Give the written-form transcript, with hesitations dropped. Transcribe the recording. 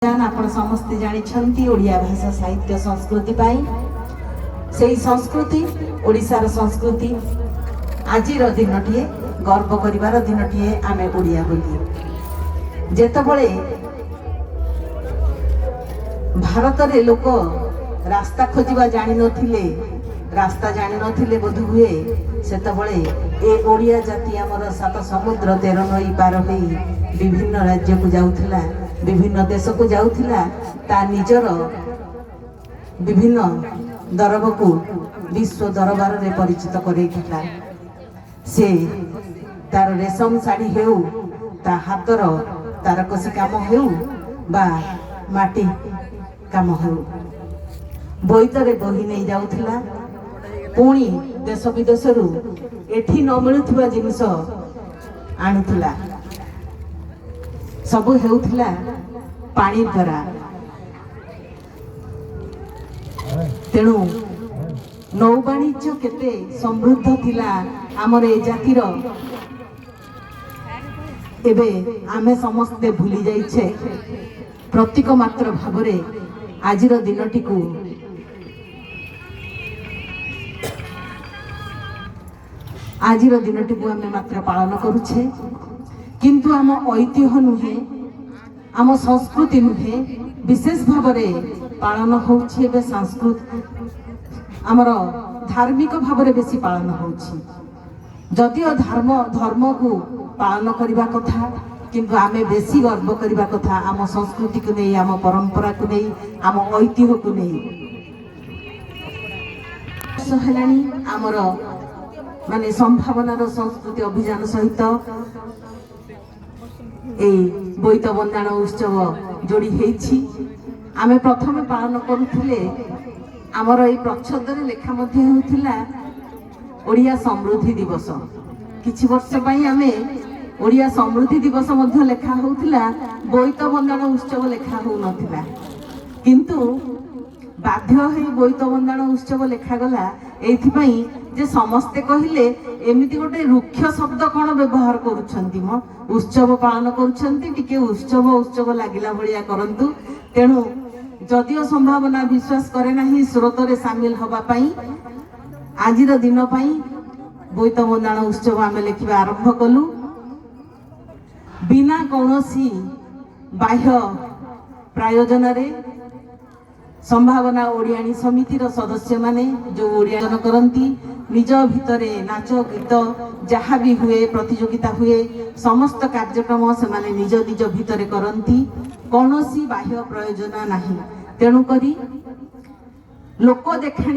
ଆପଣ ସମସ୍ତେ ଜାଣିଛନ୍ତି, ଓଡ଼ିଆ ଭାଷା, ସାହିତ୍ୟ, ସଂସ୍କୃତି ପାଇଁ। ସେଇ ସଂସ୍କୃତି, ଓଡ଼ିଶାର ସଂସ୍କୃତି, ଆଜିର ଦିନଟିଏ ଗର୍ବ କରିବାର ଦିନଟିଏ ଆମେ ଓଡ଼ିଆ ବୋଲି। ଯେତେବେଳେ ଭାରତରେ ଲୋକ ରାସ୍ତା ଖୋଜିବା ଜାଣିନଥିଲେ, ରାସ୍ତା ଜାଣିନଥିଲେ ବୋଧହୁଏ, ସେତେବେଳେ ଏ ଓଡ଼ିଆ ଜାତି ଆମର ସାତ ସମୁଦ୍ର ତେର ନଈ ପାର ହୋଇ ବିଭିନ୍ନ ରାଜ୍ୟକୁ ଯାଉଥିଲା, ବିଭିନ୍ନ ଦେଶକୁ ଯାଉଥିଲା, ତା ନିଜର ବିଭିନ୍ନ ଦରବକୁ ବିଶ୍ୱ ଦରବାରରେ ପରିଚିତ କରେଇଥିଲା। ସେ ତାର ରେଶମ ଶାଢ଼ୀ ହେଉ, ତା ହାତର ତାରକସି କାମ ହେଉ ବା ମାଟି କାମ ହେଉ, ବୋଇତରେ ବୋହି ନେଇ ଯାଉଥିଲା। ପୁଣି ଦେଶ ବିଦେଶରୁ ଏଠି ନ ମିଳୁଥିବା ଜିନିଷ ଆଣୁଥିଲା। ସବୁ ହେଉଥିଲା ପାଣି ଦ୍ୱାରା। ତେଣୁ ନୌବାଣିଜ୍ୟ କେତେ ସମୃଦ୍ଧ ଥିଲା ଆମର ଏ ଜାତିର, ଏବେ ଆମେ ସମସ୍ତେ ଭୁଲି ଯାଇଛେ। ପ୍ରତୀକ ମାତ୍ର ଭାବରେ ଆଜିର ଦିନଟିକୁ ଆମେ ମାତ୍ର ପାଳନ କରୁଛେ। କିନ୍ତୁ ଆମ ଐତିହ୍ୟ ନୁହେଁ, ଆମ ସଂସ୍କୃତି ନୁହେଁ, ବିଶେଷ ଭାବରେ ପାଳନ ହେଉଛି ଏବେ ସାଂସ୍କୃତିକ, ଆମର ଧାର୍ମିକ ଭାବରେ ବେଶୀ ପାଳନ ହେଉଛି। ଯଦିଓ ଧର୍ମକୁ ପାଳନ କରିବା କଥା, କିନ୍ତୁ ଆମେ ବେଶୀ ଗର୍ବ କରିବା କଥା ଆମ ସଂସ୍କୃତିକୁ ନେଇ, ଆମ ପରମ୍ପରାକୁ ନେଇ, ଆମ ଐତିହ୍ୟକୁ ନେଇ। ବର୍ଷ ହେଲାଣି ଆମର ମାନେ ସମ୍ଭାବନାର ସଂସ୍କୃତି ଅଭିଯାନ ସହିତ ଏଇ ବୋଇତ ବନ୍ଦାଣ ଉତ୍ସବ ଯୋଡ଼ି ହେଇଛି। ଆମେ ପ୍ରଥମେ ପାଳନ କରୁଥିଲେ, ଆମର ଏଇ ପ୍ରଚ୍ଛଦରେ ଲେଖା ମଧ୍ୟ ହେଉଥିଲା ଓଡ଼ିଆ ସମୃଦ୍ଧି ଦିବସ। କିଛି ବର୍ଷ ପାଇଁ ଆମେ ଓଡ଼ିଆ ସମୃଦ୍ଧି ଦିବସ ମଧ୍ୟ ଲେଖା ହେଉଥିଲା, ବୋଇତ ବନ୍ଦାଣ ଉତ୍ସବ ଲେଖା ହେଉନଥିଲା। କିନ୍ତୁ ବାଧ୍ୟ ହେଇ ବୋଇତ ବନ୍ଦାଣ ଉତ୍ସବ ଲେଖାଗଲା ଏଇଥିପାଇଁ ଯେ ସମସ୍ତେ କହିଲେ, ଏମିତି ଗୋଟେ ରୁକ୍ଷ ଶବ୍ଦ କ'ଣ ବ୍ୟବହାର କରୁଛନ୍ତି ମ? ଉତ୍ସବ ପାଳନ କରୁଛନ୍ତି, ଟିକେ ଉତ୍ସବ ଉତ୍ସବ ଲାଗିଲା ଭଳିଆ କରନ୍ତୁ। ତେଣୁ ଯଦିଓ ସମ୍ଭାବନା ବିଶ୍ୱାସ କରେ ନାହିଁ ସ୍ରୋତରେ ସାମିଲ ହବା ପାଇଁ, ଆଜିର ଦିନ ପାଇଁ ବୋଇତ ବନ୍ଦାଣ ଉତ୍ସବ ଆମେ ଲେଖିବା ଆରମ୍ଭ କଲୁ। ବିନା କୌଣସି ବାହ୍ୟ ପ୍ରାୟୋଜନରେ ସମ୍ଭାବନା ଓଡ଼ିଆଣୀ ସମିତିର ସଦସ୍ୟମାନେ ଯେଉଁ ଓଡ଼ିଆୟନ କରନ୍ତି, ନିଜ ଭିତରେ ନାଚ ଗୀତ ଯାହା ବି ହୁଏ, ପ୍ରତିଯୋଗିତା ହୁଏ, ସମସ୍ତ କାର୍ଯ୍ୟକ୍ରମ ସେମାନେ ନିଜ ନିଜ ଭିତରେ କରନ୍ତି। କୌଣସି ବାହ୍ୟ ପ୍ରୟୋଜନ ନାହିଁ। ତେଣୁକରି ଲୋକ ଦେଖାଣି